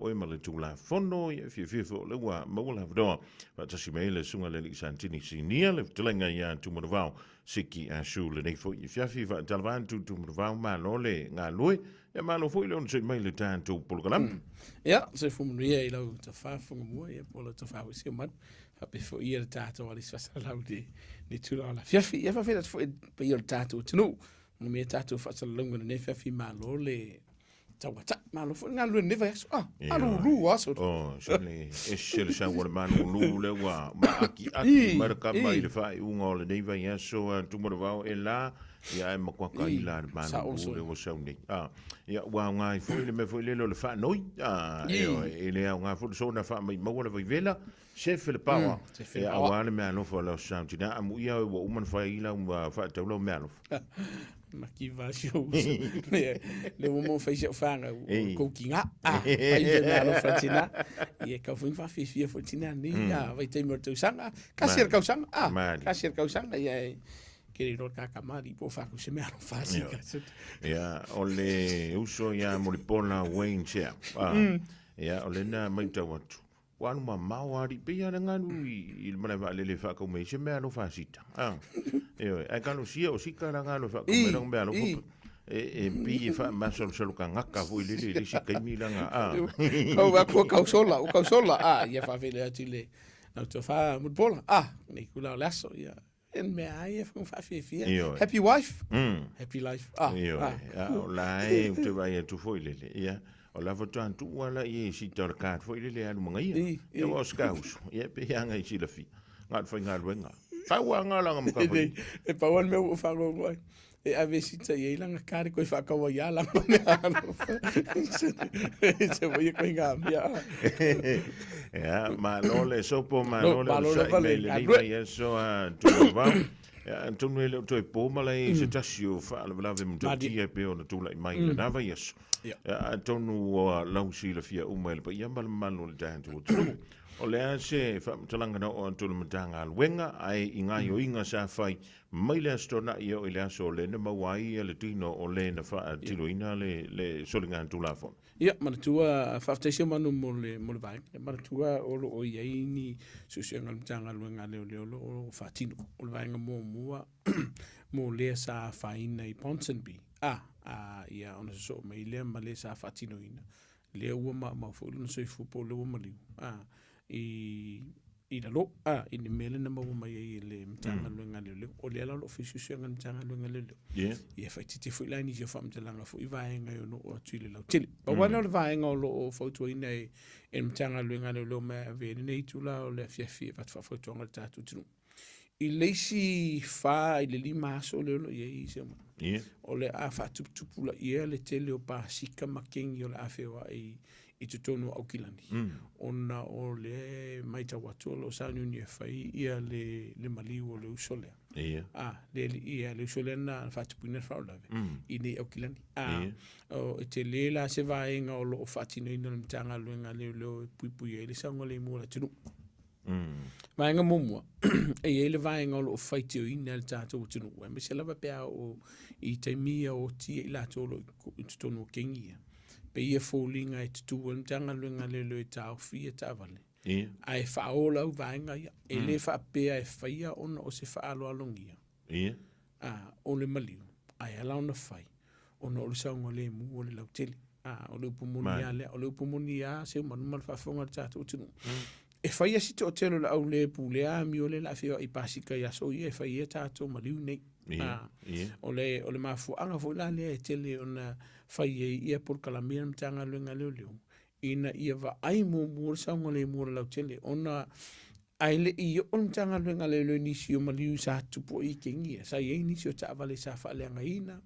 oe ma le Tulafono. Ia, e fiafia foi o lea ua maua le avanoa faatasi mai ai le Susuga i le Alii Satini Sinia, le fetalaiga ia Tumanavao Siki Asu lenei foi afiafi. Faatalofa atu Tumanavao, malo le galue, ia malo foi le onosai mai i le tatou polokalame. Ia, soifua manuia i lau tofa Fagamua, ia po o lau tofa foi Seumanu, faapea foi ia le tatou alii faasalalau i lenei tulaga o le afiafi. Ia faafetai atu foi i le paia o le tatou atunuu, manuia tatou faasalalauga i lenei afiafi, malo le tauatai, malo foi le galulue i lenei vaiaso. Ah, malulu aso. Oh, sole, ese le sau o le malulu lea ua maakiaki mai le kama i le faaiuga o lenei vaiaso a Tumanavao e la, ia ae matua kaila le malulu lea ua sau nei. Ah, ia ua aoga ai foi le mea foi lele o le faanoi. Ah, e le aoga foi le soona faamaimauina le vaivela, sefe le paoa. Sefe le paoa. Aua le meaalofa o lau sautina, amuia ua uma ona fai lau faatau lau meaalofa. Makiva si ou uso. Le ua mo fai si au whānau o kou ki ngā. Ah, fai se mea alofa tina. Ia kau foi whawhiwhia foi tina ni. Ah, vai taimi o le tausaga. Kasi le tausaga. Ah, kasi le tausaga. Ia e ke le roa kaka mari po whaku se mea alofa si ka. Ia, o le uso ia Mulipola Wayne Chia. Ah, ia, o lena maitau atu. Ua alu mamao alii pei lava le galu i le malae vaalele e faatau mai ai se meaalofa a Sita. A, ioe, ae talosia o Sita la galu e faatau mai lana meaalofa e pei e faamasalosalo tagata foi lele i le isi taimi lana, a. Kau atu ua kau sola, ua kau sola, a, ia faafeiloai atu i le lau tofa Mulipola, a, nei kula o le aso, ia, e mea ai e whakawhiwhia. Ioe. Happy wife, happy life. Ah, Ioe. ah. A, o la e ou te vaai atu foi lele. Ia, o la faatoa tuu ala ia i sita o le card foi lele e alu magaia. I, i. Ia, o se kauso. Ia, pe hanga i silafia. Ngā te whaingaluenga. Pau a ngā langa maka E, e pau ana mea ua whangongo ai. E ave sita i ei langa kare koe whakawa i a langa mea alofa. Se wai e koe ngā mea. Ia, malo le sopo, malo le Malo onosai lava le mai lenei galue. vaiaso a Tumanavao. Ia, atonu e le o toe po mala e se tasi o faalavelave matautia e pei ona tulai mai i lena vaiaso. Ia. Ia, atonu ua lausilafia uma e le paia ma le mamalu o le tatou atunuu. O le a se faamatalaga na oo atu i le Matagaluega ae i gaoioiga sa fai Mai le Aso Toonai e oo i le aso o le na maua ai le tino o le na faatiloina le soligatulafono. Ia, manatua, faafetai Seumanu mo le, mo le vaega. Ia, manatua o lo o i ai ni suesuega a le Matagaluega a Leoleo o lo o faatino. O le vaega muamua mo lea sa afaina i Ponsonby, a, a, ia, ona sosoo mai lea ma le sa faatinoina, lea ua maumau foi lona soifua po o lea ua maliu, a, i, i lalo, a, i le mea lea na maua mai ai e le Matagaluega a Leoleo. O lea la o lo o fai suesuega a le Matagaluega a Leoleo. Yeah. Ia faaitiitia foi la nisi o faamatalaga foi i vaega e ono oo atu i le lautele. Pau lava lea o le vaega o lo o fautuaina e, e le Matagaluega a Leoleo ma e ave ai lenei itula o le afiafi e avatu faafautuaga i le tatou atunuu. I le isi 4 i le 5 aso lea o lo o i ai Seumanu, Yeah. o le a faatuputupulaia le tele o pasika ma kengi o le a feoai i totonu o Aukilani, ona o le matau atu o lo o sauniuni e fai ia le, le maliu o le uso lea. Yeah. A, le alii ia, le uso lea na faatupuina le faalavelave i nei Aukilani. A, Yeah. o, e tele la se vaega o lo o faatinoina e le Matagaluega a Leoleo e puipui ai le saogalemu o le atunuu. Vaega muamua, e i ai le vaega o lo o faitioina e le tatou atunuu, aemaise lava pe a oo i taimi ia o oti i latou o lo o i totonu o kengi ia. Pei e foliga e tutū ai le Matagaluega a Leoleo e taofi ia taavale, ae faaola au vaega ia. E le faapea e faia ona o se faaaloalogia, a, o le maliu, ae ala ona fai, ona o le saogalemu o le lautele. A, o le upu moni lava lea. O le upu moni lava Seumanu ma le faafofoga a le tatou atunuu. E fai lava si toatele o le au le pulea amio lea o le a feoai i pasika i aso ia e fai ai tatou maliu nei. A, o le, o le mafuaaga foi la lea e tele ona fai ai ia polokalame a le Matagaluega a Leoleo, ina ia vaai muamua le saogalemu o le lautele, ona ae le i oo le Matagaluega a Leoleo i nisi o maliu sa tupu ai i kengi ia. Sa i ai nisi o taavale sa faaleagaina,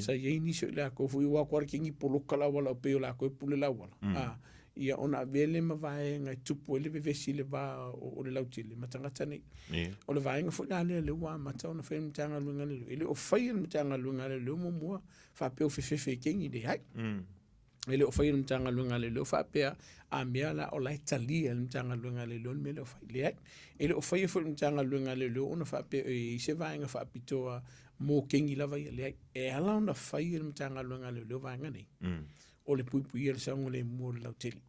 sa i ai nisi o i latou foi ua o atu lava le kengi poloka le auala pei o latou e pule le auala. A, ia ona avea lea ma vaega e tupu ai le vevesi i le va o le lautele ma tagata nei. O le vaega foi la lea lea ua amata ona fai e le Matagaluega a Leoleo. E le o faia e le Matagaluega a Leoleo muamua faapea o fefefe i kengi, leai. E le o faia e le Matagaluega a Leoleo faapea a mea la o la e talia e le Matagaluega a Leoleo le mea lea o fai. Leai. E le o faia foi e le Matagaluega a Leoleo ona faapea e i ai se vaega faapitoa mo kengi lava ia. Leai. E ala ona fai e le Matagaluega a Leoleo vaega nei, o le puipuia o le saogalemu o le lautele.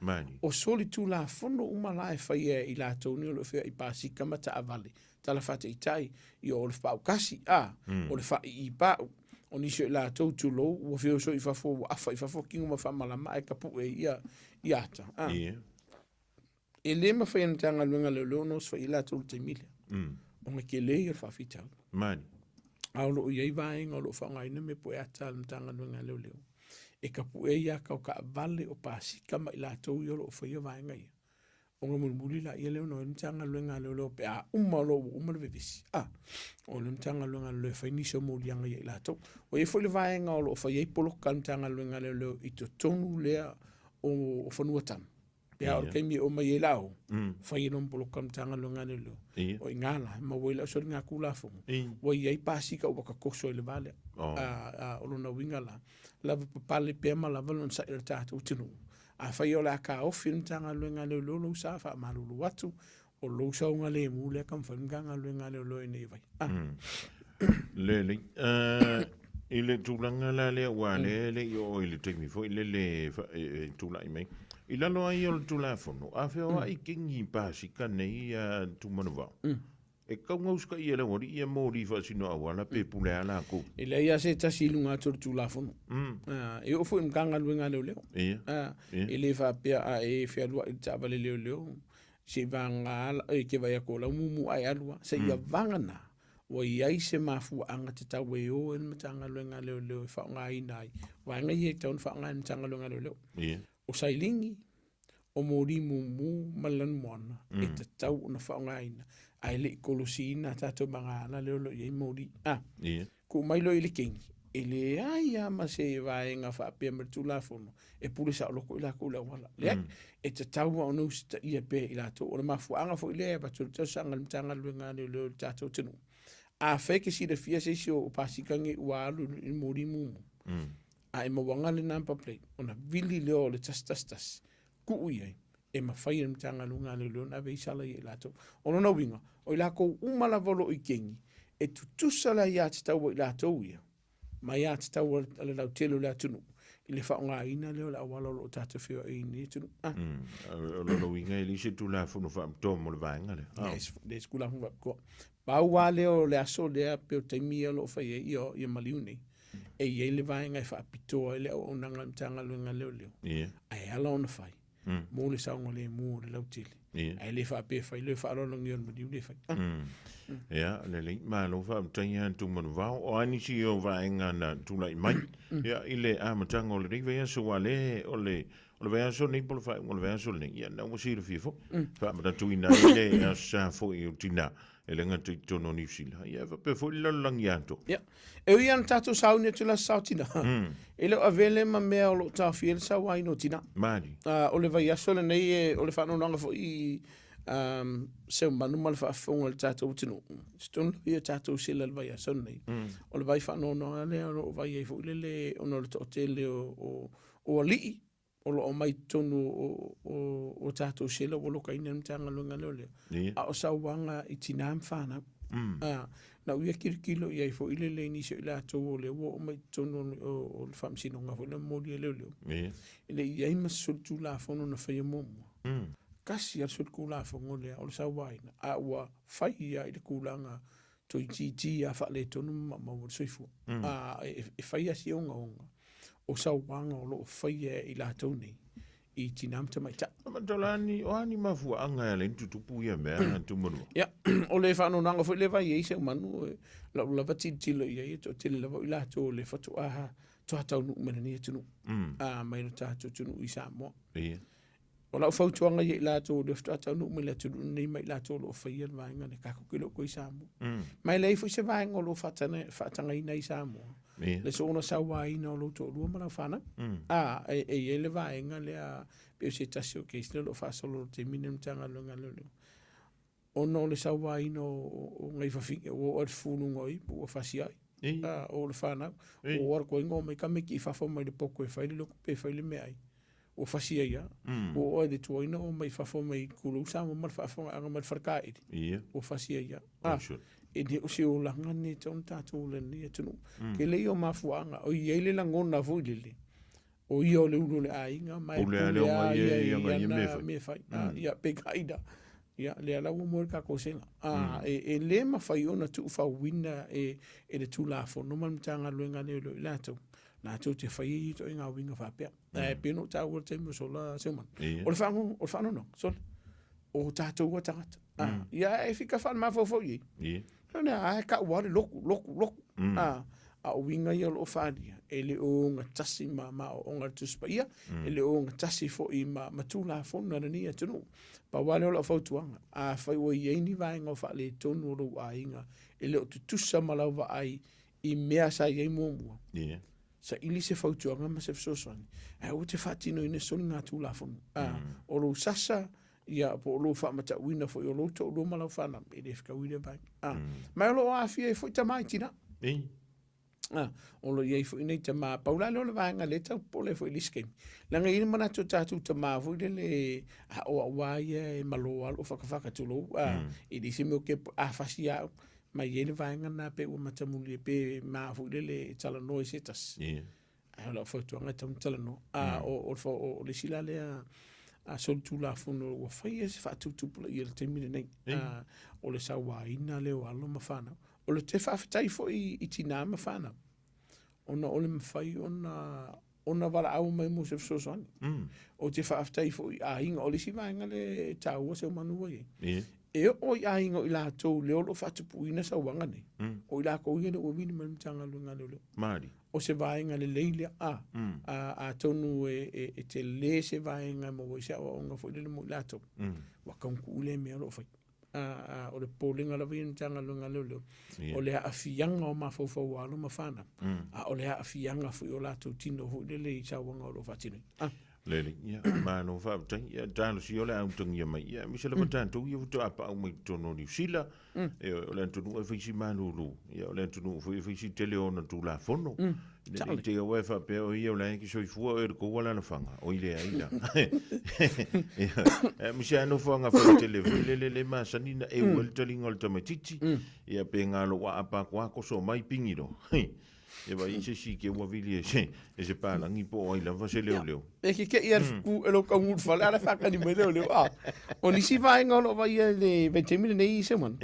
Mani. O solitulafono uma la e faia e i latou nei o lo o feoai i pasika ma taavale, tala faataitai, ia o le paukasi, a, o le faaiipau, o nisi o i latou tulou, ua feoso i fafo, ua afa i fafo tino ma faamalama ae tapue ai ia, ia ata. A. E le mafai e le Matagaluega a Leoleo ona osofai i latou i le taimi lea. Ona tele ia o le faafitauli. Mani. A o lo o i ai vaega o lo o faaaogaina mea pue ata a le Matagaluega a Leoleo e tapue ai ata o taavale, o pasika ma i latou ia o lo o faia vaega ia. Ona mulimuli laia lea ona o ai le Matagaluega a Leoleo pe a uma loa ua uma le vevesi, a, o le Matagaluega a Leoleo e fai nisi o moliaga ia i latou. Ua i ai foi le vaega o lo o fai ai poloka a le Matagaluega a Leoleo i totonu lea o fanua tanu. Pe a o le taimi e oo mai ai la o, fai ai loa ma poloka le Matagaluega a Leoleo. O i ina la, e maua ai le soligatulafono, ua i ai pasika ua tatoso i le va lea. O lona uiga la, lava papale pea ma lava le onosai o le tatou atunuu. Afai o le a taofi e le Matagaluega a Leoleo lou sa, faamalulu atu, o lou saogalemu lea e taumafai le Matagaluega a Leoleo ina ia vaai. Lelei. I le tulaga la lea aua lea e le i oo i le taimi foi lele e tulai mai. I lalo ai o le Tulafono, a feoai kegi pasika nei a Tumanuvao, e tatau ona usitaia e le aualii ia moli faasino auala pe pule lava latou. E leai lava se tasi i luga atu o le Tulafono. E oo foi i le Matagaluega a Leoleo. E le faapea a e fealuai i le taavale leoleo, seivaga e te vaai atu o la e mumu ae alu lava, seia vagana ua i ai se mafuaaga tatau e o ai le Matagaluega a Leoleo e faaaogaina ai vaega ia e tatau ona faaaoga e le Matagaluega a Leoleo. O sailini, o moli mumu ma le lanumoana e tatau ona faaaogaina ae le i kolosiina a tatou magaala lea o lo o i ai moli. Tuu mai loa i le kegi, e leai lava ma se vaega faapea ma le Tulafono e pule saoloto i latou i le auala. Leai, e tatau lava ona usitaia pea e i latou. O le mafuaaga foi lea e avatu ai le talosaga a le Matagaluega a Leoleo i le tatou atunuu, afai e te silafia se isi o pasika nei ua alu i le moli mumu, a e mauaga le number plate, ona vili lea o le 111, tuu i ai, e mafai e le Matagaluega a Leoleo ona ave ai sala ia i latou. O lona uiga, o i latou uma lava o lo o i kegi, e tutusa le aiatatau a i latou ia, ma aiatatau a le lautele o le atunuu, i le faaaogaina lea o le auala o lo o tatou feoai ai i lenei atunuu. O lona uiga e leai se Tulafono faapitoa mo le vaega lea. Leai se Tulafono faapitoa. Pau lava lea o le aso lea pei o taimi ia o lo o fai ai ia maliu nei, e i ai le vaega e faapitoa ai le auaunaga a le Matagaluega a Leoleo, ae ala ona fai mo le saogalemu o le lautele. Ae le faapea e fai loa e faaaloalogia o le maliu lea e fai. Ia, lelei, malo faafetai ia Tumanuvao. O a nisi o vaega na tulai mai ia, i le amataga o lenei vaiaso, aua le o le O le vaiaso lenei po o le faaiuga o le vaiaso lenei, ia lena ua silafia foi. Faamanatuina ai le Aso Sa foi o Tina e le gata i totonu o Niu Sila, ia e faapea foi le lalolagi atoa. Ia. E ui lava ina tatou sauni atu i le Aso Sa o Tina, e le o avea lea ma mea o lo o taofia ai le sauaina o tina. Mali. O le vaiaso lenei, e, o le faanoanoaga foi i um, Seumanu ma le faafofoga o le tatou atunuu, i totonu lava ia o tatou sela i le vaiaso lenei, o le vai faanoanoaga lea o lo o vai ai foi lele ona o le toatele o alii o lo o aumai i totonu o tatou sela ua lokaina e le Matagaluega a Leoleo, a o sauaga i tina ma fanau. Na ou ia tilotilo i ai foi lele i nisi o i latou o lea ua oo mai i totonu o le Faamasinoga foi lea momoli e leoleo, e le i i ai ma se solitulafono na faia muamua. Tasi lava le solitulafono lea o le sauaina, a ua fai lava i le tulaga toeitiiti lava faaletonu ma maumau ai le soifua. E fai lava si ogaoga o sauaga o lo o faia e i latou nei i tina ma tamaitai. Matolani, o a ni mafuaaga e ala ai ona tutupu ia mea, Tumanua? Ia, o le faanoanoaga foi lea e vaai ai Seumanu, lau lava tilotilo i ai, e toatele lava o i latou o lea faatoa toa taunuu mai lenei atunuu, mai lo tatou atunuu i Samoa. O lau fautuaga ia i latou o lea faatoa taunuu mai le atunuu lenei ma i latou o lo o faia le vaega lea, tatou te le o toe i Samoa. Ma e leai foi se vaega o lo o faatagaina ai Samoa, le soona sauaina o lou toalua ma lau fanau. E i ai le vaega lea, pei o se tasi o case lea o lo o faasolo i le taimi lenei i le Matagaluega a Leoleo, ona o le sauaina o nai fafine, ua oo lava i le fufuluga o ipu ua fasi ai. O le fanau, ua oo atu ai omai tamaiti i fafo mai le poto e fai le lotu pe fai le meaai, ua fasi ai lava. Ua oo lava i le tuai ona omai i fafo mai tulou Samoa ma le faafofogaaga mai le faletaili, ua fasi ai lava. E le o se olaga lenei e tatau ona tatou ola i lenei atunuu. Tele ia o mafuaaga, o i ai le lagona foi lele. O ia o le ulu o le aiga ma e Pule a pule lea a ona ia ia i ia ia ana mea fai. mea fai. Ia peitai la, ia lea la ua moe le tatou sela. E le mafai ona tuufauina e le Tulafono ma le Matagaluega a Leoleo i latou, latou te faia ia ituaiga uiga faapea. Ae pei ona ou taua i le taimi ua sola Seumaga, o le faanoanoaga, sole, o tatou lava tagata. Ia e fika faale-mafaufau i ai. Lea, ae tau lava le lotu, lotu, lotu. A o uiga ia o lo o faaalia, e le o ogatasi ma aoaoga a le Tusi Paia, e le o ogatasi foi ma Tulafono a lenei atunuu. Pau lava lea o lau fautuaga, afai ua i ai ni vaega o faaletonu o lou aiga e le o tutusa ma lau vaai i mea sa i ai muamua, saili se fautuaga ma se fesoasoani, ae aua te faatinoina soligatulafono. O lou sasa, ia, po o lou faamatauina foi o lou toalua ma lau fanau, e le fetaui lea vaega. Ma o lo o aafia ai foi tama i tina. O lo o i ai foi nei tama, pau la lea o le vaega lea e tau popole foi i le isi taimi. Leaga e i ai le manatu o tatou tama foi lele, a o au lava ia e malo lava lou fatafata tulou, e leai se mea ou te, a fasi lava au, ma e i ai le vaega lena pei ua matamuli ai pe ma foi lele e talanoa i se tasi. Ae o lau fautuaga e tatau ona talanoa. O le isi la lea solitulafono ua faia se faatuputupulaia i le taimi lenei, o le sauaina lea o alo ma fanau. O le te faafetai foi i tina ma fanau, ona o le mafai ona valaau mai mo se fesoasoani. Ou te faafetai foi i aiga, o le isi vaega lea e taua Seumanu ua i ai, e oo i aiga o i latou lea o lo o faatupuina sauaga nei, o i latou ia lea ua vili mai le Matagaluega a Leoleo. Malie. O se vaega lelei lea, atonu e tele se vaega e maua ai se aoaoga foi lele mo i latou, ua tauguu lea mea o lo o fai. O le popolega lava ia o le Matagaluega a Leoleo, o le aafiaga o mafaufau o alo ma fanau, a o le aafiaga foi o latou tino foi lele i sauaga o lo o faatinoina. Lelei, ia, malo faafetai. Ia, talosia o le a utagia mai. Ia, aemaise lava tatou ia faatoa paau mai totonu o Niu Sila. Ioe, o le atunuu e fai si malulu. Ia, o le atunuu foi e fai si tele o ona Tulafono. Ina ne i te i aua e faapea, oi ia o la e te soifua oe i le tou alaalafaga. Oi leai la. Ia, aemaise lava nofoaga faitele foi lele le masani na eu ai le taliga o le tamaitiiti. Ia, pe galo ua aapa atu lava toso mai pigi loa. E vaai se isi ke ua vili e se, e se palagi po o ai lava se leoleo. E kekeʻi a le ku e lou taugū i le fale, a o la e faatali mai leoleo. A, o nisi vaega o lo o vaaia i le vaitaimi lenei Seumaga,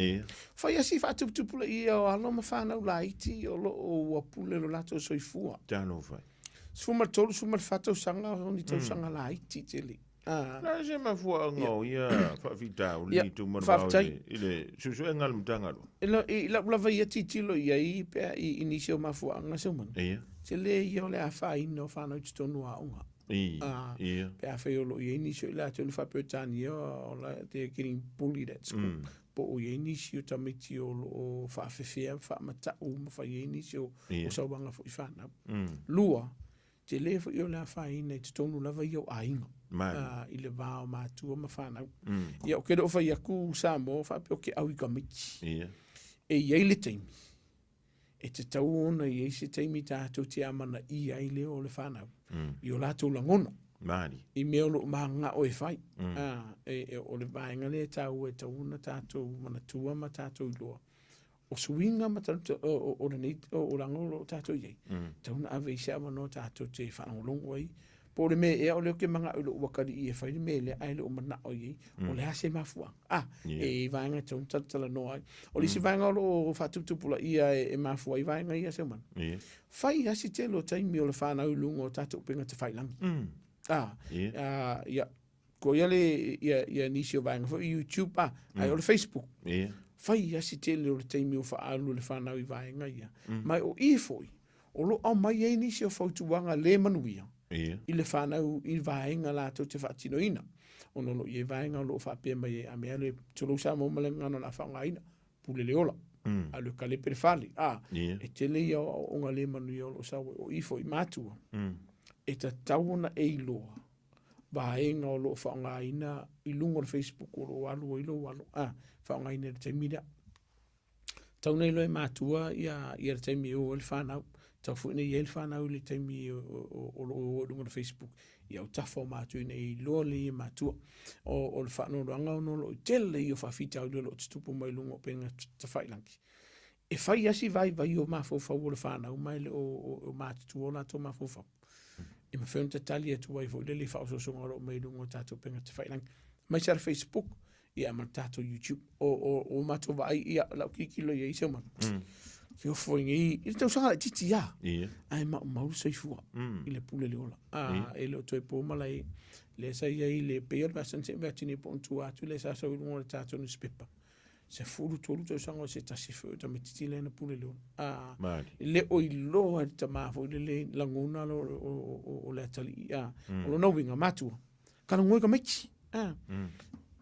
fai lava si faatuputupulaia o alo ma fanau laiti o lo o ua pule lo latou soifua. Talofa e. 13, 14 tausaga, o ni tausaga laiti tele. Ah. Na se mafuaaga o ia faafitauli i Tumalevao i le suesuega a le Matagaluega? I lau lava ia tilotilo i ai pe a i nisi o mafuaaga Seumaga. Ia. Tele ia o le afaina o fanau i totonu o aoga. Ia. Pe afai o lo o i ai nisi o i latou i le faa-Peretania o la, they are getting bullied at school. Po o i ai nisi o tamaiti o lo o faafefea ma faamatau ma fai ai nisi o sauaga foi i fanau. Lua, Tele foi o le afaina i totonu lava ia o aiga. I le va o matua ma fanau. Ia, ou te le o fai atu Samoa faapea ou te au i tamaiti. E i ai le taimi, e tatau ona i ai se taimi tatou te amanaia ai lea o le fanau i o latou lagona. I mea o lo o mananao e fai. O le vaega lea e taua e tatau ona tatou manatua ma tatou iloa. O suiga ma o lenei olaga o lo o tatou i ai, tatau ona ave i se avanoa tatou te faalogologo ai, po o le mea ea o lea ou te manao i lou atalii e fai le mea lea ae le o manao i ai, o le a se mafuaaga? A, e i ai vaega e tatau ona talatalanoa ai. O le isi vaega o lo o faatuputupulaia e mafua ai vaega ia Seumaga, fai lava si tele o taimi o le fanau i luga o tatou upega tafailagi. A, ia, Ko ia le, ia, ia nisi o vaega foi, YouTube, a, ae o le Facebook. Fai lava si tele o le taimi o faaalu le fanau i vaega ia. Ma o i foi, o lo o aumai ai nisi o fautuaga le manuia i le fanau i vaega latou te faatinoina. Ona o lo o i ai vaega o lo o faapea mai ai, a mea le tulou Samoa ma le gagana o le a faaaogaina, pule le ola, alu e kalepe le fale. A, e tele ia o aoaoga le manuia o lo o sau ai. O i foi matua, e tatau ona e iloa vaega o lo o faaaogaina i luga o le Facebook o lo o alu ai lou alo, a, faaaogaina i le taimi lea. Tau nei loa e matua ia, ia le taimi e o ai le fanau. Tau foi nei i ai le fanau i le taimi o lo o o i luga o le Facebook. Ia autafa o matua ina ia iloa lelei e matua. O le faanoanoaga ona o lo o tele ia o faafitauli o lo o tutupu mai luga o upega tafailagi. E fai lava si vaivai o mafaufau o le fanau ma e le o matutua o latou mafaufau. E mafai ona tatali atu ai foi lele i faaosoosoga o lo o mai i luga o tatou upega tafailagi. Aemaise lava le Facebook, ia ma le tatou YouTube. O, o, o matou vaai, ia, lau tilotilo i ai se manu. Ke ofo i nei, i le tausaga laitiiti lava. Ae maumau le soifua i le pule le ola. A, e le o toe po ma lai, lea sa i ai le, pei o le vasa na sei atu nei po o tua atu lea sa sau i luga o le tatou newspaper. 13 tausaga o se tasi foi o tamaitiiti lea na pule le ola. A, e le o iloa e le tama foi lele lagona lo o le atalii. A, o lona uiga, matua, talanoa i tamaiti. A,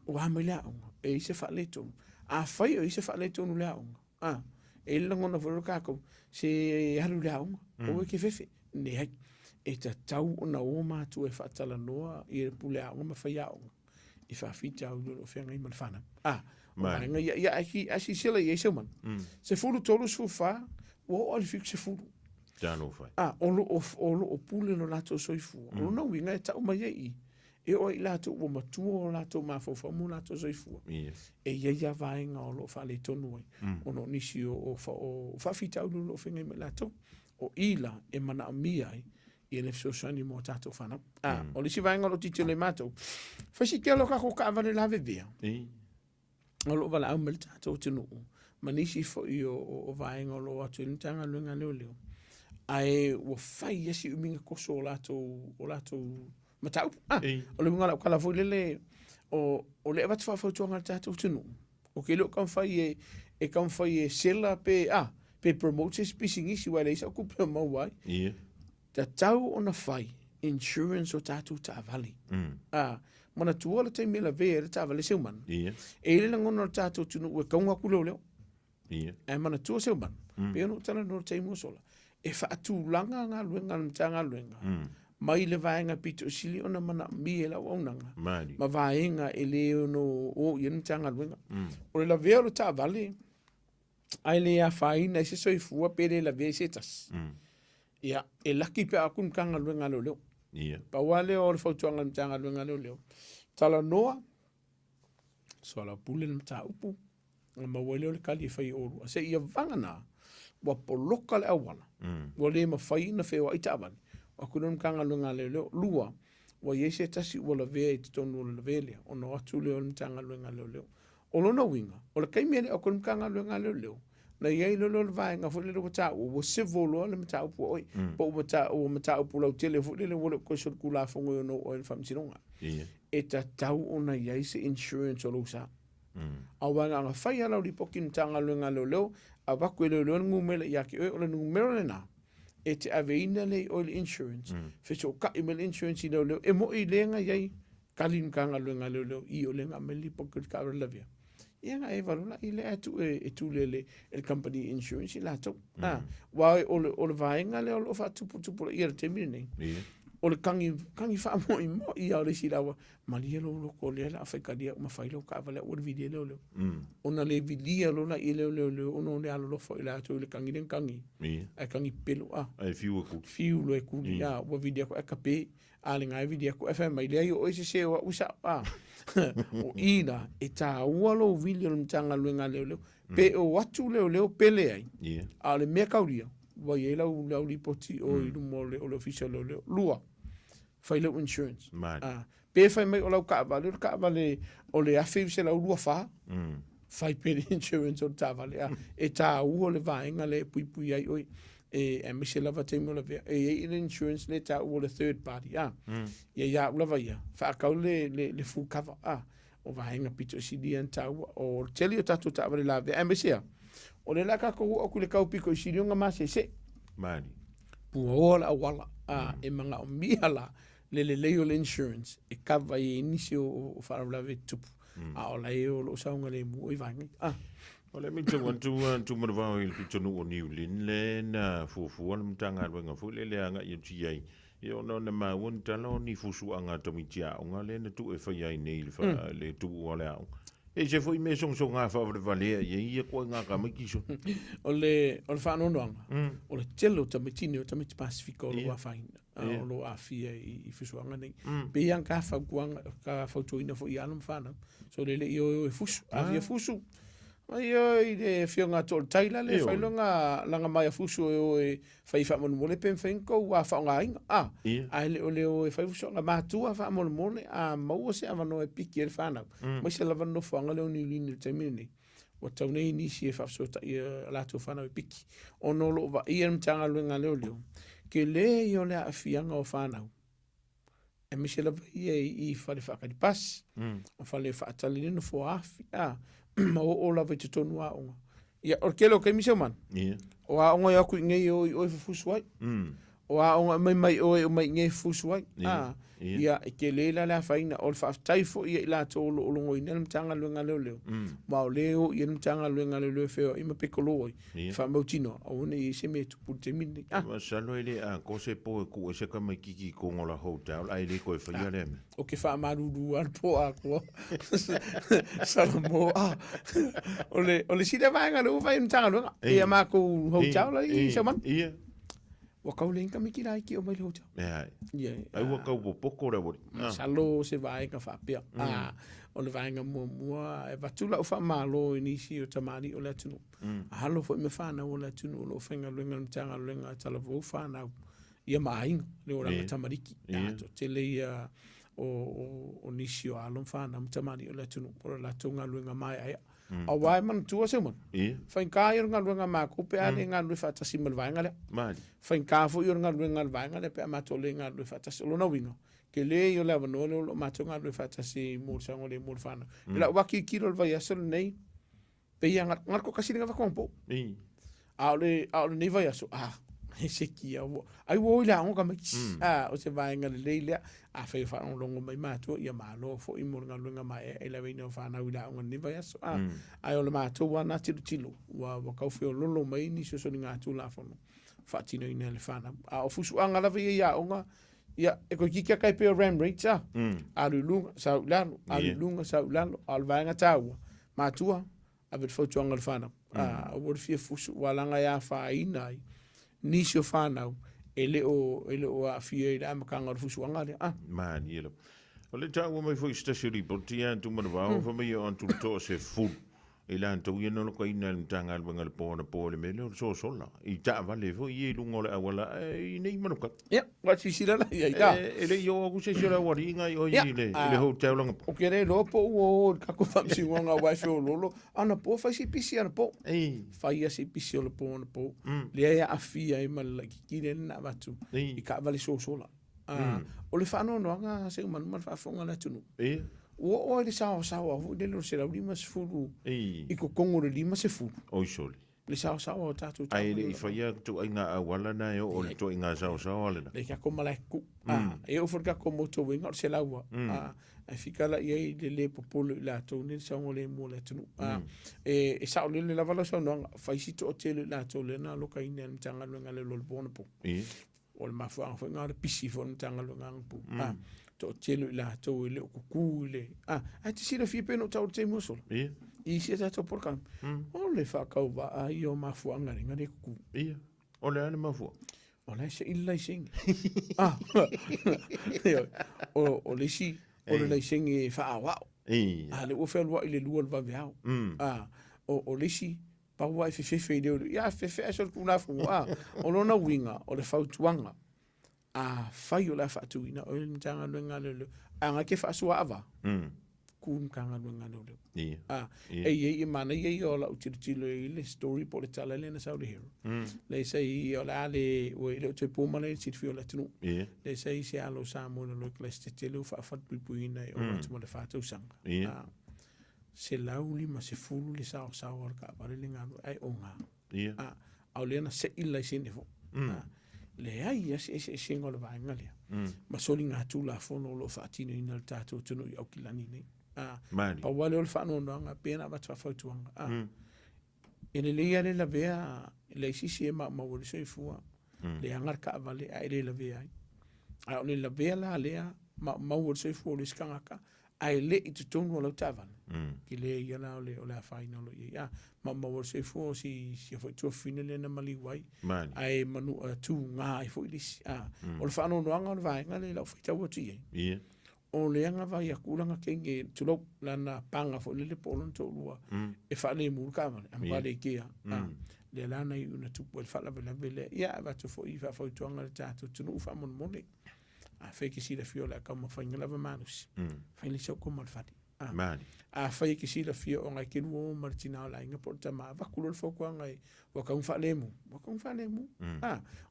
o a mai le aoga, e i ai se faaletonu. Afai o i ai se faaletonu i le aoga, a, e i ai le lagona foi lea o tatou, se alu i le aoga, aua e te fefe. Leai, e tatau ona o matua e faatalanoa i le pule aoga ma faiaoga i faafitauli o lo o feagai ma le fanau. A, o vaega ia, ia, ae silasila i ai Seumanu. 13, 14, ua oo lava i le 70. Talofa e. A, o lo o, o lo o pule lo latou soifua. O lona uiga e tau mai ai i i, e oo i latou ua matua o latou mafaufau ma o latou soifua, e i ai lava vaega o lo o faaletonu ai, ona o nisi o, o, o faafitauli o lo o feagai ma i latou. O i la e manaomia ai ia le fesoasoani mo a tatou fanau. A, o le isi vaega o lo o tilotilo ai matou, fai si tele o tatou taavale lavevea, o lo o valaau mai le tatou atunuu ma nisi foi o, o, o vaega o lo o atu i le Matagaluega a Leoleo, ae ua fai lava si umiga toso o latou, o latou mataupu. Ah, o le uiga o lau tala foi lele, o, o le avatu faafautuaga a le tatou atunuu, ou te le o taumafai e, e taumafai e sela pe, ah, pe promote se isi pisinisi, aua e leai sau tupe o maua ai. Tatau ona fai insurance o tatou taavale. Ah, manatua le taimi e lavea ai le taavale Seumanu. E i ai le lagona o le tatou atunuu e tauga atu leoleo. Ae manatua Seumanu, pei ona ou talanoa i le taimi ua sola, e faatulaga galuega a le Matagaluega mai le vaega pito sili ona manaomia e le auaunaga ma vaega e le ono o i ai le Matagaluega. O le lavea o le taavale, ae le afaina ai se soifua pe le lavea ai se tasi. Ia, e laki pe a o atu le Matagaluega a Leoleo. Pau lava lea o le fautuaga a le Matagaluega a Leoleo, talanoa, soalaupule le mataupu, ona maua ai lea o le tali e fai e oulua. Seia vagana, ua poloka le auala, ua le mafai ona feoai taavale, o atu lea o le Matagaluega a Leoleo. Lua, ua i ai se tasi ua lavea i totonu o le lavea lea, ona o atu lea o le Matagaluega a Leoleo. O lona uiga, o le taimi e le o atu ai le Matagaluega a Leoleo, na i ai loa lea o le vaega foi lele ua taua, ua civil loa le mataupu a oe, po ua ua mataupu lautele foi lele ua le o toe solitulafono e ono oo ai i le faamasinoga. E tatau ona i ai se insurance o lou sa. Aua na ona fai lava lau lipoti i le Matagaluega a Leoleo, avatu e leoleo le numera ia te oe, o le numera lena e te aveina lea i oe le insurance, fesootai mai le insurance i leoleo, e moi lea na i ai tali le Matagaluega a Leoleo i o lea na aumai le lipoti o le taavale lavea. Ia na e valu la i lea e tuu e tule e le company insurance i latou. Aua o le, o le vaega lea o lo o faatuputupulaia i le taimi lenei, o le tagi, tagi faamoimoi lava o le isi laua, malie lou loto o lea o le a faitalia uma fai lau taavale aua le vilia leoleo. Ona le vilia loa laia lea o leoleo ona o le alolofa o i latou i le tagi lea na tagi. Ae tagi pepelo a. Ae fiu e kuli. Fiu loa e kuli a, ua vili atu ae kape. A le na e vili atu ae fai mai, leai o oe e sese o au e sao a. O i la, e taua lou vili o le Matagaluega a Leoleo. Pe o atu leoleo pe leai, a o le mea kaulia, ua i ai lau, lau lipoti o i luma o le, o le Ofisa o Leoleo. Lua, fai lau insurance. A, pe fai mai o lau taavale, o le taavale o le 1924, fai pea le insurance o le taavale. A, e taua le vaega lea e puipui ai oe, e, aemaise lava taimi o lavea. E i ai le insurance lea e taua o le third party, a, ia ia au lava ia, faatau le, le, le full cover, a, o vaega pito sili ia ona taua. O le tele o tatou taavale lavea, aemaise a, o lea o le a tatou oo atu i le tau pito i sili ona masese. Malie. Puaoa le auala, a, e manaomia la le lelei o le insurance e cover ai nisi o, o faalavelave e tutupu, a o la e o lo o saogalemu i vaega ia. Ah. O le matau atu Tumanavao i le pitonuu o Niu Lin le na fuafua le Matagaluega foi lele e agai atu i ai, ia ona na maua ni tala o ni fusuaga a tamaiti aoga lea na tuu e faia ai nei le, fa, le tuu o le aoga. E ese foi mea sogasoga faavalevalea i ai ia ituaiga tamaiti so. O le, o le faanoanoaga, o le tele o tamaiti nei o tamaiti Pasifika o lo o afaina, o lo o aafia i, i fusuaga nei. Pei lava ka fautuaga, ka fautuaina foi i alo ma fanau. So le le i o e fusu, a fia fusu, Ioe i le afioga a Toaletai la le fai loga laga mai a fusu e o e fai faamolemole pe mafai ona tou faaaogaina a ae le o le o e fai fusuaga matua faamolemole a maua se avanoa e piki ai le fanau aemaise lava le nofoaga lea o Niulini i le taimi lenei ua tau nei nisi e faafesootai a latou fanau e piki ona o lo o vaaia le Matagaluega a Leoleo tele ia o le aafiaga o fanau aemaise lava ia i fale faatali pasi, o fale faatali le nofoa afi, a, ma oo lava i totonu o aoga. Ia, o le tele o taimi Seumanu, o aoga e o atu i inei e o i o e fufusu ai. O aoga e aumai mai o e omai i inei e fufusu ai. A, ia, e tele la le afaina. O le faafetai foi ia i latou o lo o logoina le Matagaluega a Leoleo, ma o lea e o i ai le Matagaluega a Leoleo e feoai ma petolo ai, e faamautinoa, aua ne i i ai se mea e tupu i le taimi lenei. Ah. Masalo e le atoa se po e tuu ai se tamaititi i totonu o la hotel ae le toe faia lea mea. Ou te faamalulu lava le po atoa. Salamo, ah. O le, o le isi lea vaega lea ua fai e le Matagaluega, i a matou hotel la i Saumanu. Ia. Ua tau leai ni tamaiti laiti e omai i le hotel. Leai. Ia. Ai ua tau popoto le aualii. Masalo o se vaega faapea. Ah, o le vaega muamua e avatu lau faamalo i nisi o tamalii o le atunuu. Alo foi ma fanau o le atunuu o lo o faigaluega i le Matagaluega e talavou fanau ia ma aiga, le olaga tamaliki. A toatele ia o nisi o alo ma fanau ma tamalii o le atunuu o le latou galuega maeaea. Aua e manatua Seumanu, faigata ia o le galuega a matou pe a le galulue faatasi ma le vaega lea. Faigata foi ia o le galuega a le vaega lea pe a matou le galulue faatasi. O lona uiga, tele ia o le avanoa lea o lo o matou galulue faatasi mo le saogalemu o le fanau. I lau tilotilo i le vaiaso lenei, Pei a na o le toatasi lea na avatu anapo. A o le a o lenei vaiaso, a e se kia ua ai ua o i le aoga tamaiti. A o se vaega lelei lea. Afai o faalogologo mai matua, ia malo foi mo le galuega maeaea i le aveina o fanau i le aoga i lenei vaiaso. A ae o le matou lava na tilotilo ua ua tau feololo mai nisi o soligatulafono faatinoina e le fanau. A o fusuaga lava ia i aoga, ia e toeitiiti lava tai pei o ram rates a. Alu i luga, sau i lalo, alu i luga, sau i lalo. A o le vaega taua, Matua, ave le fautuaga i le fanau. Mm. Aua le fia fusu, ua leaga e afaina ai nisi o fanau e le o, e le o aafia i le amataga o le fusuaga lea. Ah. Malie lava. O le taua mai foi i se tasi o lipoti ia Tumanavao, mm. fai mai o atu le toa sefulu i latou ia na lokaina e le Matagaluega i le po anapo i le mea lea o le sosola i taavale foi ia i luga o le auala i nei manukau. Ia, ua silasila la i ai la. E le i oo atu se isi o le aualii nai oe i le hotel langa. Ou te le iloa po ua o i le tatou faamasinoga aua e feoloolo. Anapo fai si pisi anapo. Fai lava si pisi o le po anapo. Lea e aafia ai ma le laitiiti lea na avatu i taavale sosola. O le faanoanoaga Seumanu ma le faafofoga a le atunuu. Ua oo ai le saoasaoa foi lele o le 150 i totonu o le 50. Oi sole. Le saosaoa o tatou Ae le i faia ituaiga auala na e oo i le ituaiga saosaoa lena. Le tatou malae kuku. Mm. E oo foi le tatou motorway na o le 100 mm. Ae fika la i ai le le popole i latou nei le saogalemu o le atunuu. Mm. E saolele lava lau saunoaga, fai si toatele i latou lea na alokaina e le Matagaluega a Leoleo i le po anapo. O le mafuaaga foi lena o le pisi foi o le Matagaluega anapo. Mm. Toatele i latou e le o kuku i le... Ae te silafia pei ona ou taua i le taimi ua sola. Yeah. I isi a tatou polokalame. Mm. O le faatauvaa ia o mafuaaga lea na le kuku. Ia. O le a le mafua? O la e sei le laisene. O le isi, o le laisene e faaaoao. A lea ua fealuai i le 2 o le vaveao. Mm. O le isi, Pau lava e fefefe i le ia fefe ae solitulafono a. O lona uiga, o le fautuaga, afai o le a faatuina oe i le Matagaluega a Leoleo, a na te faasuaava, ku le Matagaluega a Leoleo. A, e i ai, e manaia ia o lau tilotilo i le story po o le tala lea na sau i le Herald. Lea sa i, o le a le, ua e le o toe po malae i le silafia o le atunuu. Lea sa i se alo Samoa na loa i kelasi tetele ua faafalepuipuiina e ova atu ma le 4 tausaga. 150 le saosaoa o le taavale le galue ae oga. Ia. A, a o lea na sei le laisene foi. A, leai lava se eseesega o le vaega lea. Ma soligatulafono o lo o faatinoina e le tatou atunuu i Aukilani nei. A, Malie. pau lava lea o le faanoanoaga pei ona avatu faafautuaga. A, e lelei lava le lavea i le isi e maumau ai le soifua, leaga le taavale ae le lavea ai. A o le lavea la lea maumau ai le soifua o le isi tagata, ae le i totonu o lau taavale, tele ia la o le, o le afaina o lo o i ai. A, maumau ai le soifua o si, si foi tuafafine lea na maliu ai, ae manua tuga ai foi le isi. A, o le faanoanoaga o le vaega lea i lau faitau atu i ai. Ia. O le agavai atu lana teine, tulou, lana paga foi lele po o lona toalua e faalemu le taavale, a matua le kea. Lea la na iu ina tupu ai le faalavelave lea. Ia, avatu foi faafautuaga i le tatou atunuu faamolemole. Afai e te silafia o le a taumafaiga lava malosi, fai le isi au toma o le fale. Afai e te silafia o na e te lua o ma le tina o le aiga po o le tama, avatu loa le fautuaga e ua tatau ona faalemu, ua tatau ona faalemu.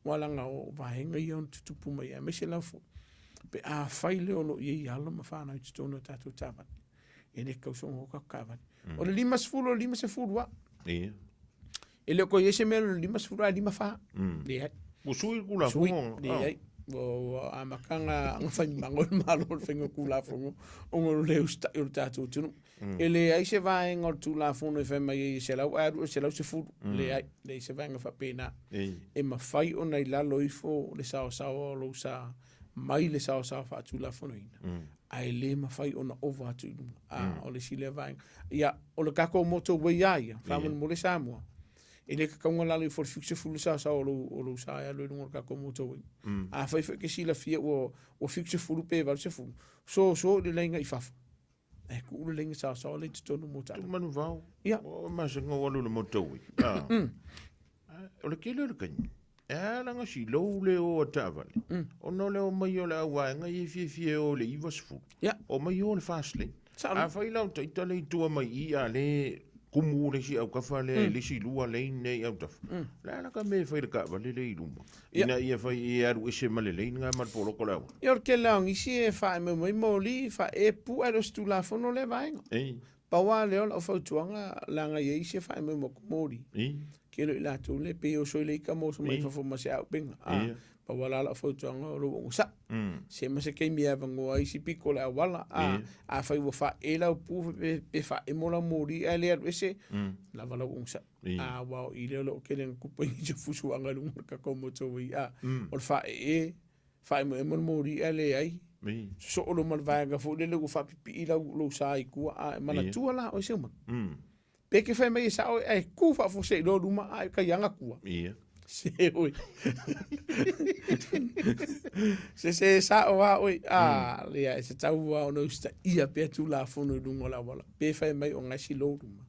Aua leaga o vaega ia ona tutupu mai aemaise lava foi pe afai lea o lo o i ai alo ma fanau i totonu o tatou taavale, e le tatau soona o tatou taavale. O le 50 o le 50 lava. Ia. E le o toe i ai se mea o le 50 ae 54. Leai. Ua sui le Tulafono. Sui, leai. Ua amata ona fai mago le Malo i le faiga o Tulafono ona o le le usitai o le tatou atunuu. E leai se vaega o le Tulafono e fai mai ai e 100 ae alu i le 110. Leai, leai se vaega faapena. E mafai ona i lalo ifo le saosaoa o lou sa mai le saosaoa faatulafonoina, ae le mafai ona ova atu i luga. O le isi lea vaega. Ia, o le tatou motorway lava ia, faamolemole Samoa, e le tatau ona lalo ifo i le 70 le saosaoa o lou sa e alu ai i luga o le tatou motorway. Afai foi e te silafia ua 70 pe 80, soso i le laina i fafo, ae tuu le laina saosaoa lea i totonu mo tatou. Manuvao. Ia. O masina o alu i le motorway. O le tele o le taimi, e ala ona silou le o a taavale, ona o le omai o le auvaega ia e fiafia e o i le 90, omai o i le fast lane. Afai la o ita lea i tua mai i i a le kumu le isi autafa lea i le isi lua lane lea i autafa, o le a la ka mea e fai i le taavale lea i luma, ina ia fai e alu ese ma le lane lena ma le poloka o le auala? Ia o le tele lava o nisi e faamoemoe moli, faaepu ae le o se Tulafono lea vaega. Pau lava lea o lau fautuaga, leaga e i ai isi e faamoemoe atu moli. Tele o i latou lea e pei e oso i le ita ma oso mai fafo ma se auupega. Pau lava la lau fautuaga o lou onosai. Se ma se taimi e avanoa ai isi pito o le auala. Afai ua faaee lau pu pe faaemo lau moli ae le alu ese, lava lau onosai. Aua o i lea o lo o tele ina tupu ai nisi o fusuaga i luga o le tatou motorway. O le faaee, faaemoemo le moli ae leai. Sosoo loa ma le vaega foi lele ua faapipii lau lou sa i tua, a e manatua la oe seu mai. Pe ke fai mai e sao ae ku faafuasei loa luma a e taiaga tua. Se oe. Se se sao a oe. A lea e se tau a ona usitaia pea Tulafono i luga o le auala. Pe fai mai o ngai silou luma.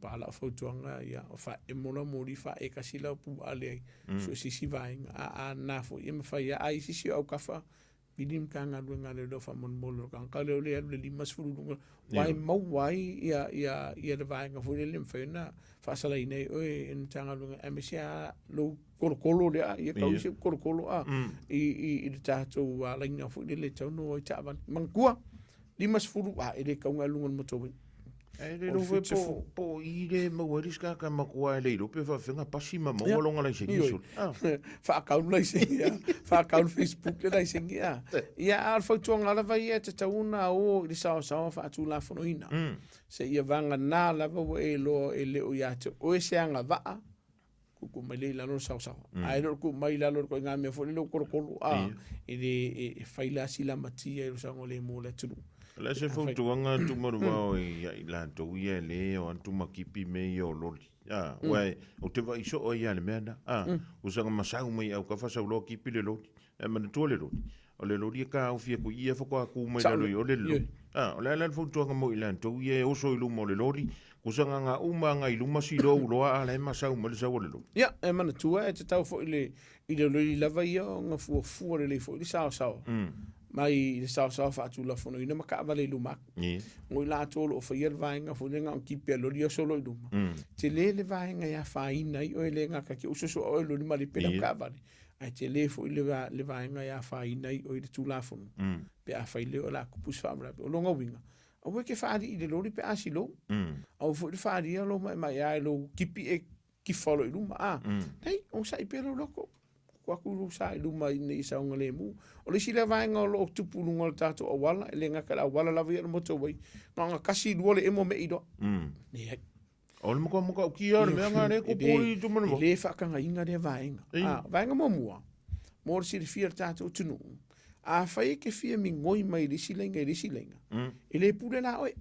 Pa lau fautuaga ia o faaemo lau moli faaekasi lau pu a leai. So se isi vaega a a na foi e mafai a ai sisi o aukafa vili Matagaluega a Leoleo faamolemole o le tagata lea o lea e alu i le 50 i luga aua e maua ai ia ia ia le vaega foi lele e mafai ona faasalaina ai oe e le Matagaluega aemaise lava lou tolotolo lea ia tau isi tolotolo a i i i le tatou laina foi lele e tatau ona o ai taavale. Manatua 50 a e le tatau ona e luga o le motorway. Ae le iloa foi po, po o i le maua ai le isi tagata matua e le iloa pe faafefea pasi ma maua lona laisene sole. Ah. Faakau le laisene, ah. Faakau le Facebook le laisene, ah. Ia, a o le fautuaga lava ia e tatau ona o i le saosaoa faatulafonoina. Seia vagana lava ua e iloa e le o ia te oe se agavaa, tuutuu mai lea i lalo le saosaoa. Ae le o le tuu mai i lalo o le ituaiga mea foi lele ua tolotolo, a, e le, e fai la si lamatia i lou saogalemu o le atunuu. O le a se fautuaga Tumanuvao ia i latou ia e le o atu ma kipi mea ia o loli? A, aua ou te vaai soo ai lava i le mea lena. A, ua saga masau mai i autafa sau loa kipi le loli. Ae manatua le loli, o le loli e taofi atu i i faatoa tu mai lalo i o le loli. A, o le a la le fautuaga mo i latou ia e oso i luma o le loli, kusa ngā uma ngā i luma silou loa a la e masau mai le sau o le loli. Ia, e manatua e tatau foi le, i le loli lava ia ona fuafua lelei foi le saosaoa. Mai i le saosaoa faatulafonoina ma taavale i luma atu. Mo i latou o lo o faia le vaega foi lea na ona kipi a loli oso loa i luma. Tele le vaega e afaina ai oe le gata ke uso soa oe loli ma le pela taavale. Ae tele foi le, le vaega e afaina ai oe i le Tulafono. Pe afai lea o le a tupu se faalavelave. O lona uiga, aua e te faalii i le loli pe a silou. Aua foi le faalia lou maemaea i lou kipi e kifa loa i luma. A, nei, onosai pea lou loto. Tuu atu lou sa i luma ina ia saogalemu. O le isi lea vaega o lo o tupu i luga o le tatou auala, e le gata i le auala lava ia o le motorway, na ona tasi lua le emo mei loa. Leai. O le matua matautia o le mea lena lea e tupu i Tumanuvao. E le faatagaina lea vaega. A, vaega muamua, mo le silafia e le tatou atunuu, afai e te fia migoi mai le isi laina i le isi laina, e le pule la oe.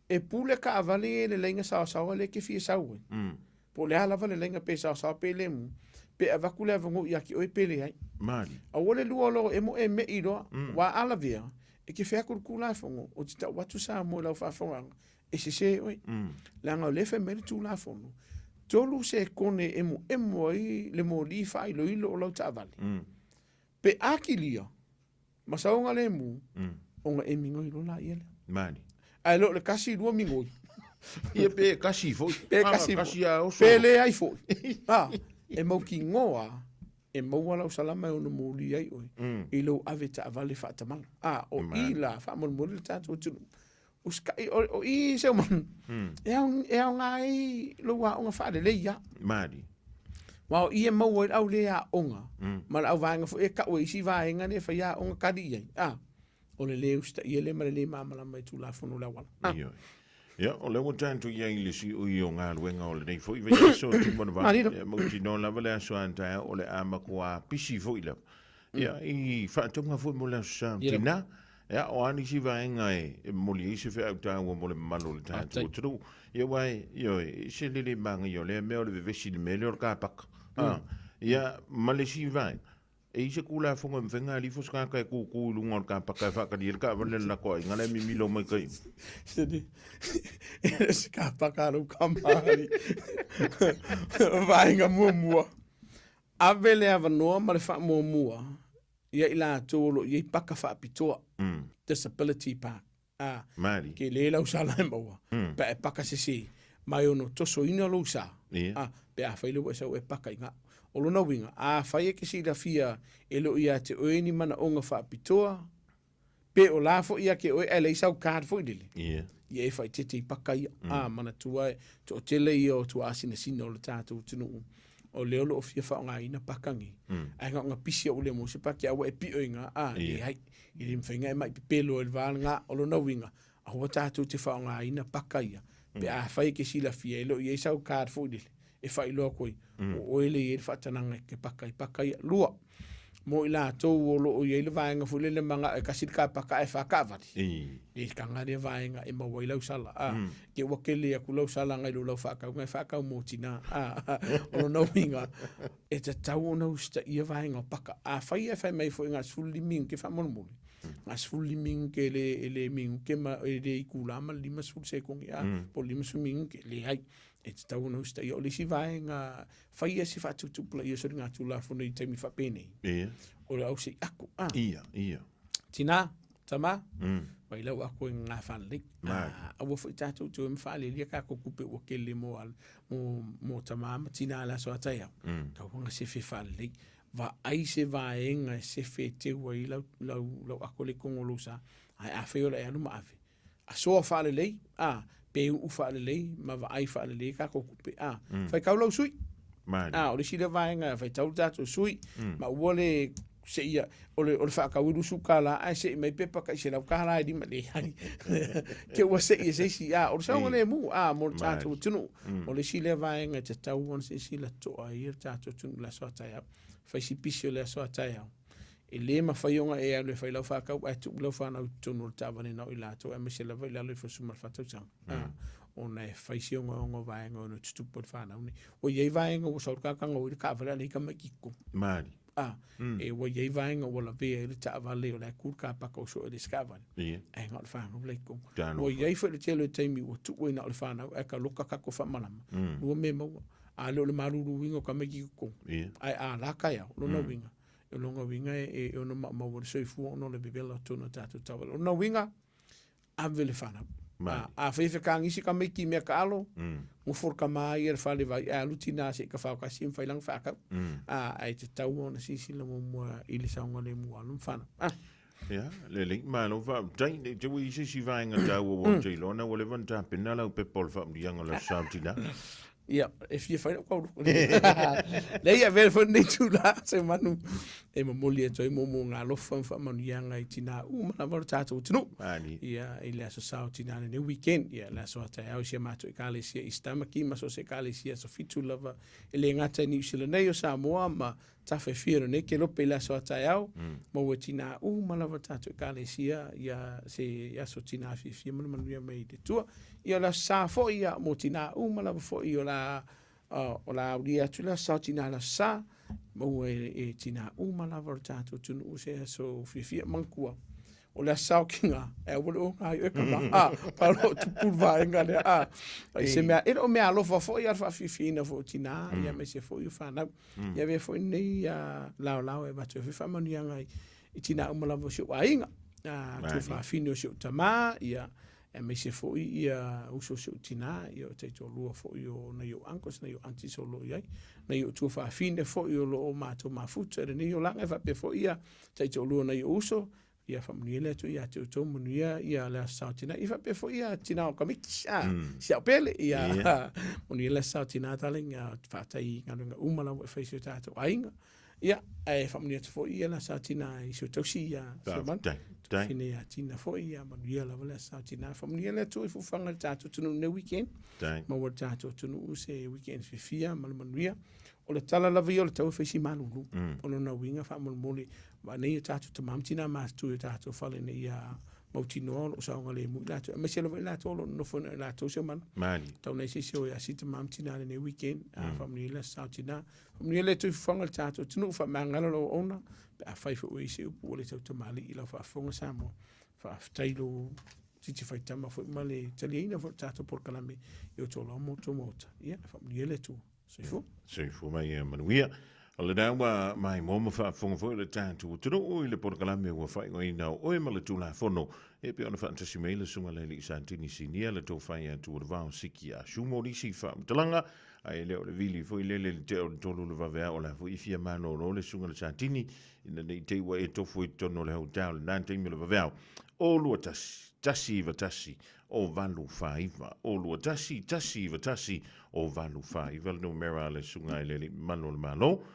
E pule taavale ia i le laina saosaoa lea e te fia sau ai. Po o le a lava le laina pe saosaoa pe lemu, pe avatu le avanoa ia te oe pe leai. Malie. Aua le lua o lou emo e mei loa, ua a lavea, E te fai atu le Tulafono, ou te tau atu Samoa i lau faafofogaaga, e sese oe. Leaga o lea e fai mai le Tulafono, 3 sekone e emoemo ai le moli faailoilo o lau taavale. Pe a kilia, ma saogalemu, ona e migoi loa laia lea. Mani. Ae le o le kasi lua migoi. Ia pe kasi foi. Pe kasi foi. Kasi a oso. Pe leai foi. A, e mautinoa e maua lau salama e ono moli ai oe i lou ave taavale faatamala. A, o i la, faamolemole le tatou atunuu. Usitai, o i se manu, e aoga ai lou aoga faalelei lava. Malie. Aua o i e maua ai le au le aoga, ma le auvaega foi e tau e isi vaega lea e fai aoga kali i ai. A, o le le usitaia lea ma le le malamalama i Tulafono o le auala. A. Ioe. Ia, o lea ua tatou i ai i le siui o galuega o lenei foi vaiaso o Tumanavao. Ia, mautinoa lava le aso a taeao o le a matua pisi foi lava. Ia, i faatauga foi mo le aso Sa tina. Ia, o a nisi vaega e momoli ai se feau taua mo le mamalu o le tatou atunuu. Ia, aua e, ioe, e ese le le manaia o lea mea o le vevesi i le mea lea o le kapaka. Ia, ma le isi vaega, E i se Tulafono e mafai ona alifo se tagata e kūkū i luga o le kapaka e faatali ai le taavale a le latou aiga la e mimilo mai tai. Se le se kapaka a lou kamāli. Vaega muamua, ave le avanoa ma le faamuamua ia i latou o lo o i ai paka faapitoa, disability park. A, Mali. ke le lau sa la e maua, pe a e paka sese, ma e ono tosoina lou sa, Ia. a, pe afai le ua e sau e paka i ngā. O lona uiga, afai e ke silafia e leo ia te oe ni manaoga faapitoa, pe o la foi ia ke oe ae leai sau card foi lele, Ia. ia e faaeteete i paka ia. A, manatua e, toatele ia o tuaasinasina o le tatou atunuu, o lea o lo o fia faaaogaina paka nei, ae na ona pisi au lea mo se paki, a ua e pio i ngā, a, leai. E le mafai ona e mai pepelo ai le va lena. O lona uiga, aua tatou te faaaogaina paka ia, pe afai e te silafia e le o i ai sau card foi lele e faailoa atu ai, o oe lea e i ai le faatanaga e te paka ai paka ia. Lua, mo i latou o lo o i ai le vaega foi lele manao e tasi le kapaka ae fa taavale, le taga lea vaega e maua ai lau sala. A, te ua tele atu lau sala nai lo lau faatauga e faatau mo tina. A, o lona uiga, e tatau ona usitaia vaega o paka. Afai e fai mai foi na o le 15 minute faamolemole, na o le 15 minute e le, e le minute ma e le itula ma le 50 sekone, a, po o le 50 minute, leai. E tatau ona usitaia. O le isi vaega, faia se faatuputupulaia o soligatulafono i taimi faapenei. Ia. O le au seiaku. A. Ia, ia. Tina, tama, vai lau ako e ngā whanalei. Mai. Aua foi tātou te oe ma whaalelia kākou kupe ua kele mo, al, mo, mo tama ma tina le aso a taeao. Tauanga sefe whaalelei. Vaai se vaega e sefe e teu ai lau, lau, lau ako le kongo lou sa. Ae a whai ola e alu ma ave. Asoa faalelei, a, pe uu faalelei ma vaai faalelei kākou kupe. A, faitau lau sui. Mali. A, o le isi lea vaega, faitau le tatou sui, ma ua le seia, o le, o le faatau i $20 ae sei mai pepa tai $100 e lima, leai. Te ua sei e se isi, a, o le saogalemu, a, mo le tatou atunuu. O le isi lea vaega e tatau ona silasila totoa ai le tatou atunuu i le aso a taeao. Fai si pisi o le aso a taeao. E le mafai ona e alu e fai lau faatau ae tuu lau fanau i totonu o le taavale na o i latou aemaise lava i lalo ifo o le 14 tausaga. Ona e fai si ogaoga o vaega ono tutupu ai le fanau nei. Ua i ai vaega ua sau le tagata gaoi le taavale a o lea e tamaiti i totonu. Malie. E ua i ai vaega ua lavea ai le taavale o la e ku le kapaka o soe le isi taavale. Ae na o le fanau la i totonu. Ua i ai foi le tele o taimi ua tuu ai na o le fanau ae taloka kako faamalama. Lua mea maua. A le o le maluluina o tamaiti i totonu. Ae a la taeao, lona uiga, O lona uiga e ono maumau ai le soifua ona o le vevela o totonu o tatou taavale. O lona uiga, ave le fanau. A fai e fekagisi tamaiti i mea taalo, nofo le tama ia i le fale vaai ae alu tina se i tafao tasi ma fai lana faatau. Ae tatau ona silasila muamua i le saogalemu o alo ma fanau. Ia, lelei, malo faafetai. Ne i te ua i ai se isi vaega taua ua ou te iloa ona ua leva ona tapena lau pepa o le faamanuiaga o le Aso Sa o Tina. Ia, e fia fai lau kaulu. Leai, avea foi lenei itula se manu e momoli atu ai moomooga alofa ma faamanuiaga i tinā uma lava o le tatou atunuu. Ia, i le Aso Sa o Tinā lenei weekend, ia, le aso a taeao i si a matou Ekalesia i Tamaki ma so o se Ekalesia aso 7 lava e le gata i Niu Sila nei o Samoa ma tafa e fia o lenei kelope i le aso a taeao, maua e tinā uma lava o le tatou Ekalesia ia se aso tinā fiafia ma le manuia mai le Atua. Ia o le aso Sa foi ia mo tinā uma lava foi o le a o le a aulia atu le aso Sa o tinā le aso Sa, maua e tinā uma lava o le tatou atunuu se aso fiafia. Manatua, O le aso saokiga, e aua le oga ai oe kama, a, pa o lo o tupu le vaega lea, a. I se mea, e le o mea alofa foi a le faafiafiaina foi o tina, ia aemaise foi o fanau. Ia avea foi lenei laolao e avatu ai foi faamanuiaga i tina uma lava o si ou aiga, a, tuafafine o si ou tama, ia, aemaise foi ia uso o si ou tina, ia o taitoalua foi o nai ou uncles, nai ou aunties o lo o i ai, nai ou tuafafine foi o lo o matou mafuta i lenei olaga, e faapea foi ia taitoalua o nai ou uso, ia faamanuia le Atua ia te outou, manuia ia le aso sao tina, ia faapea foi ia tina o Kamiti, a, si au pele, ia manuia le aso sao tina darling, ia faafetai i galuega uma lava ua e fai i si o tatou aiga. Ia, ae faamanuia atu foi ia le aso sao tina i si ou tausi ia Seumanu. Faafetai. Ia tina foi, ia manuia lava le aso sao tina. Faamanuia le Atua i fuafuaga a le tatou atunuu i lenei weekend. Maua e le tatou atunuu se weekend fiafia ma le manuia. O le tala lava ia o le tau e fai si malulu. O lona uiga faamolemole, vaai o tatou tama ma tina matutua i o tatou fale ina ia mautinoa o lo o saogalemu i latou, aemaise lava i latou o lo o nonofo i latou Seumanu. Tau nai se isi o e asi tama ma tina i lenei weekend. Faamanuia le aso sao tina. Faamanuia le Atua i fuafuaga a le tatou atunuu, faamagalo lau auauna, pe afai foi ua i ai se upu ua le tautamalii i lau faafofoga Samoa. Faafetai lou titi faitama foi ma le taliaina foi o le tatou polokalame i outou lava ma outou maota. Ia, faamanuia le Atua. Soifua. Soifua ma ia manuia. O lena ua maimoa ma faafofoga foi le tatou atunuu i le polokalame ua faaigoaina o Oe ma le Tulafono e pei ona faatasi mai le Susuga i le Alii Satini Sinia le Tofa ia Tualevao Siki Ashumo nisi faamatalaga Ae le o le vili foi lele i le tea o le tolu o le vaveao, o la foi e fia malolo le susuga i le Satini, ina ne i te i ua e tofu i totonu o le hautā o lena taimi o le vaveao. O lua tasi, tasi iva tasi, o valu fa iva. O lua tasi, tasi iva tasi, o valu fa iva le numera a le susuga i le Alii Mamalu o le Malo.